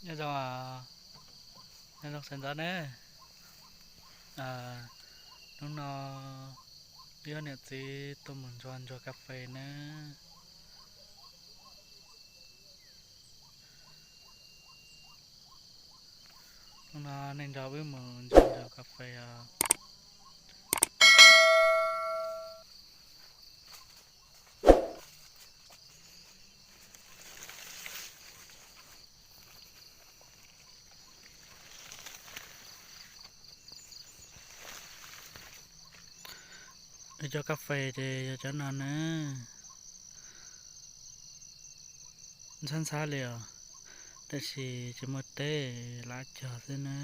Nyob zoo, nyob zoo sawv ntxov na. Hnub no wb ob niam txiv tuaj mus ntxuag ntsuag kas fes na. Hnub no nej nrog wb mus ntxuag ntsuag kas fes os. Wb cov kas fes ces yog cov no na. Ntxhab ntxhab li os, tab sis tsis muaj teb, lav cog xwb na.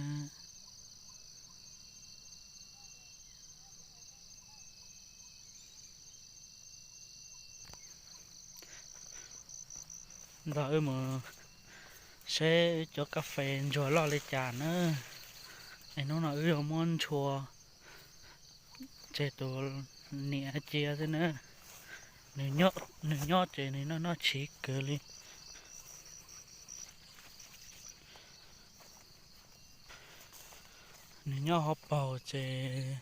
Nrog wb mus seb wb cov kas fes ntsuag loj li cas na. Es hnub no wb yuav muab ntshua tseg tus niam cia xwb na. Nws nyob ces nws noj noj tshiv kawg li. Nws nyob hauv paus ces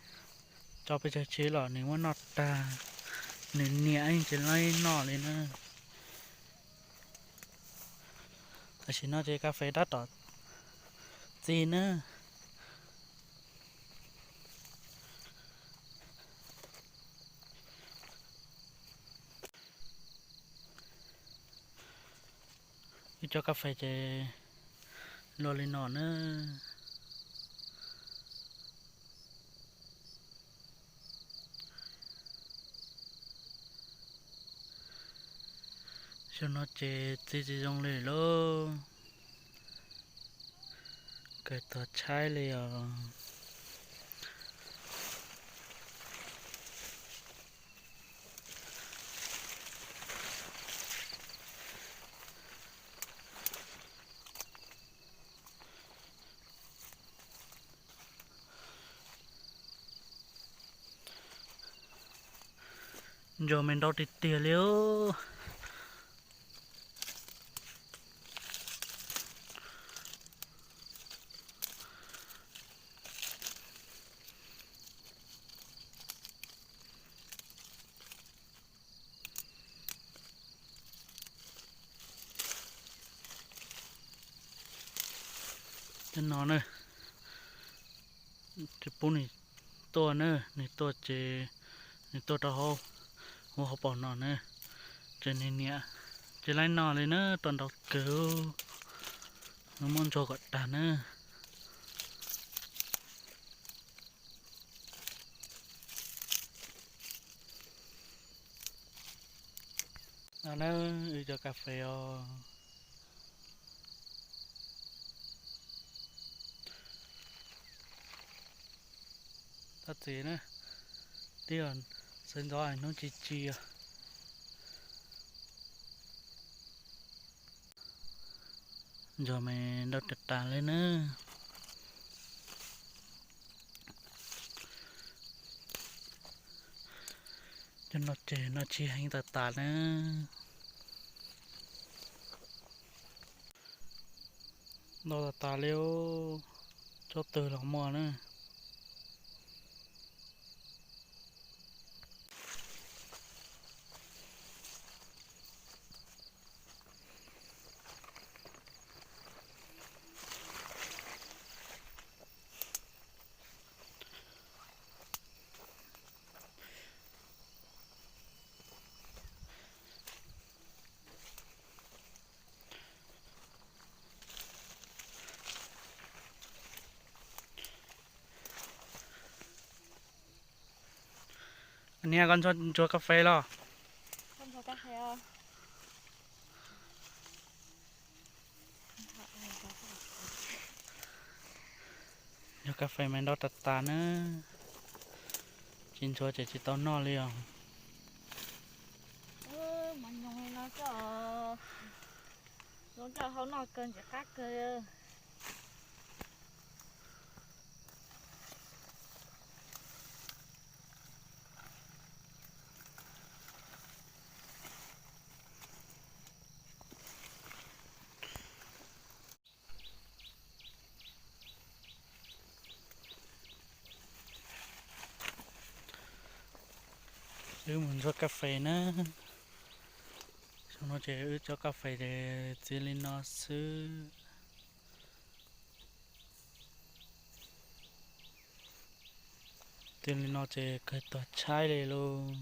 tso pes tsawg tshiv los nws muab noj tag. Nws niam yeej tsis laib noj li na. Tam sim no ces kas fes dab tom txi na. Wb cov kas fes ces luaj li no na. Xyoo no ces txi tsis zoo li lauj, kawg tuag tshaib li os. Ntsuag me nrau tiag tiag li os. Cov no na, tsis pub nws tuaj na, nws tuaj ces nws tuaj rau hauv, hauv paus no na, ces nws niam tsis laib noj li na, tuaj nrau kawg, muab ntsuag kom tag na. No na, wb cov kas fes os. Tab txiv na, twb yog sawv ntxov hnub tsis tsim os. Ntsuag me nrau tas tas li na. Cov no ces noj tshiv heev tas tas na. Noj tas tas li, tsob twg los muaj na. Niam, koj ntxuag kas fes los? Ntxuag kas fes mas nrau tas tas na, tsis ntxuag ces tsis tau noj li os. Mov nyoos no coj, zoo coj hau noj kawg ntxim qab kawg. Wb mus ntxuav kas fes na. Xyoo no ces wb cov kas fes ces txiv li no xwb. Txiv li no ces kawg tuag tshaib li lauj.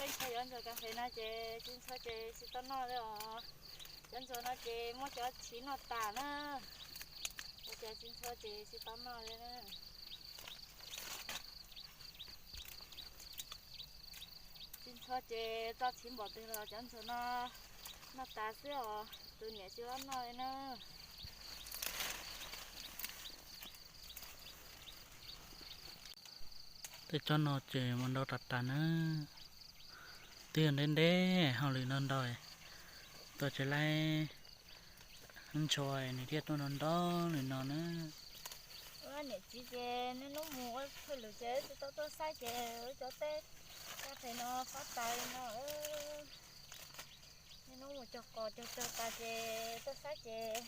Peb ntxhua cov ntxuav kas fes no ces txiv ntxhua ces tsis tau noj li os. Cov ntxuav no ces muab cov chiv noj tas na. Ua cas txiv ntxhua ces tsis tau noj li na. Txiv ntxhua ces txo chiv npaum twg los cov ntxuav no noj tas xwb os, tus niam tsis tau noj li na. Tej tsob no ces mas ntau tas tas na, twb yog ntev ntev hauj lwm ntau ntau, tuaj tsis laib ntshua nws thiaj tuaj ntau ntau li no na. Niam txiv ces niaj hnub mus ua hauj lwm ces tsis tau tuaj saib ces wb cov teb kas fes no fab tas li no. Niaj hnub mus cog qos cog cog tas ces tuaj saib ces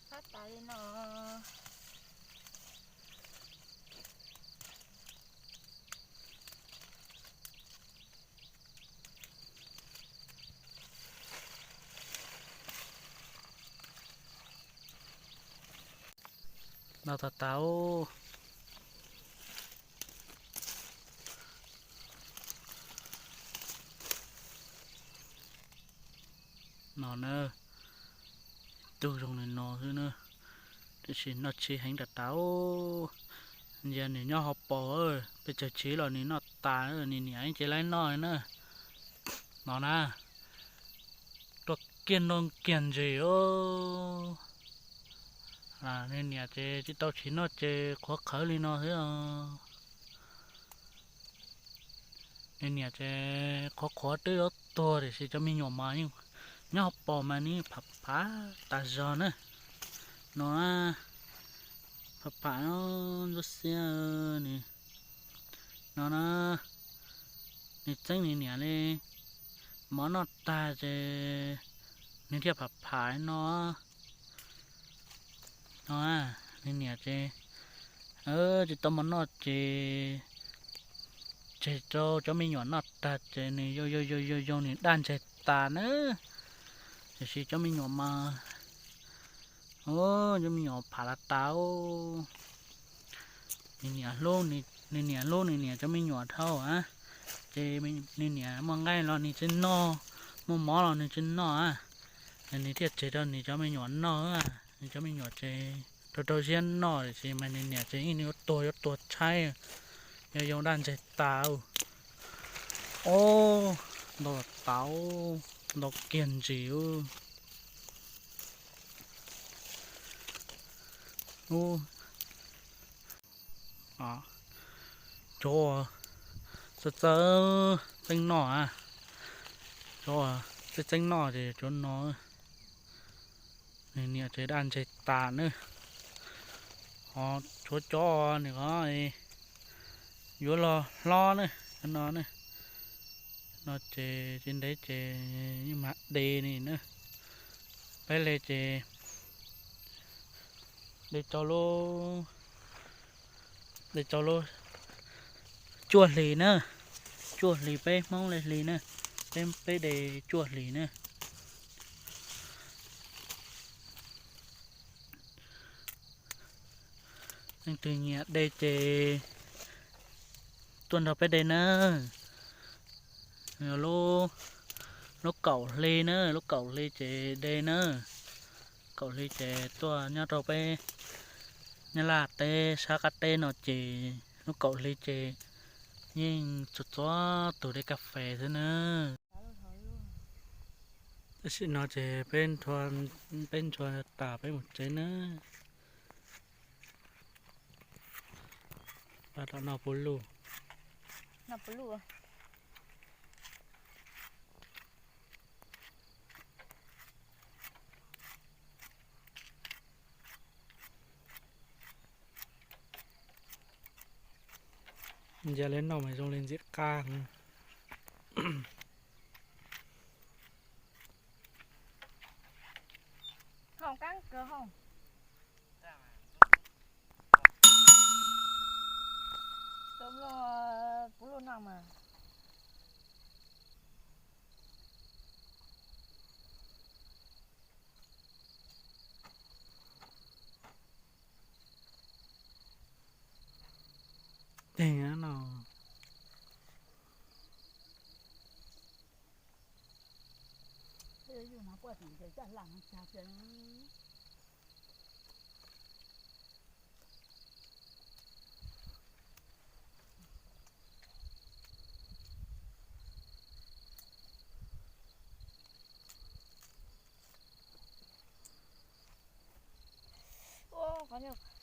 fab tas li no. Ntau tas tas. No na, tug zoo li no xwb na, tiam sis noj tshiv heev tas tas. Ntsia nws nyob hauv paus, pes tsawg tshiv los nws noj tas, nws niam ces laib noj na. No na, tuaj kiag nroo kiag ntsis os. Nws niam ces tsis tau tsis noj ces qhuav qhawv li no xwb os. Nws niam ces qhuav qhuav twb yuav tuag tiam sis cov me nyuam mas yeej nyob hauv paus mas nws pham pham tas zog na. No, pham pham ntsuab xiab nws. No na, nws txeeb nws niam li, mov noj tag ces nws thiaj pham pham no. No, nws niam ces tsis tau mov noj ces tseg rau cov me nyuam noj tag ces nws yau yau yau yau yau nws daj ntseg tas na. Tiam sis cov me nyuam mas, cov me nyuam pham las tas. Nws niam hlub, nws niam hlub nws niam cov me nyuam dhau a, ces nws niam muaj nqaij los nws tsis noj, muaj mov los nws tsis noj a, nws thiaj tseg rau nws cov me nyuam noj. Nws cov me nyuam ces rau rau siab noj tiam sis mas nws niam ces yeej yuav tuag yuav tuag tshaib, yau yau daj ntseg tas. Ob, ntau tas, ntau kiag ntsis. Cov txawj txawj txeeb noj a, cov txawj txeeb noj ces cov no, nws niam ces daj ntseg tas na. Ho tshuav cov nws ko yuav los hlob na, cov no na. No ces tsis ntev ces yeej mag de li na. Peb li ces de rau lub, de rau lub cuaj hlis na, cuaj hlis peb Hmoob li hli na, peb, peb de cuaj hlis na. Leej twg nyiam de ces tuaj nrog peb de na. Lub, lub kaum hli na, lub kaum hli ces de na. Kaum hli ces tuaj nyob rau peb Nyab Laj teb sab qab teb no ces lub kaum hli ces yeej txhua txhua tus de kas fes xwb na. Tam sim no ces peb, peb ntshua tas peb mus tsev na. Rov noj puv luj. Noj puv luj. Nca li no mas zoo li ntxim qab. Hoo qab kawg hoo. Tua luaj, puv luaj no mas. Teg no. Ua, qhov no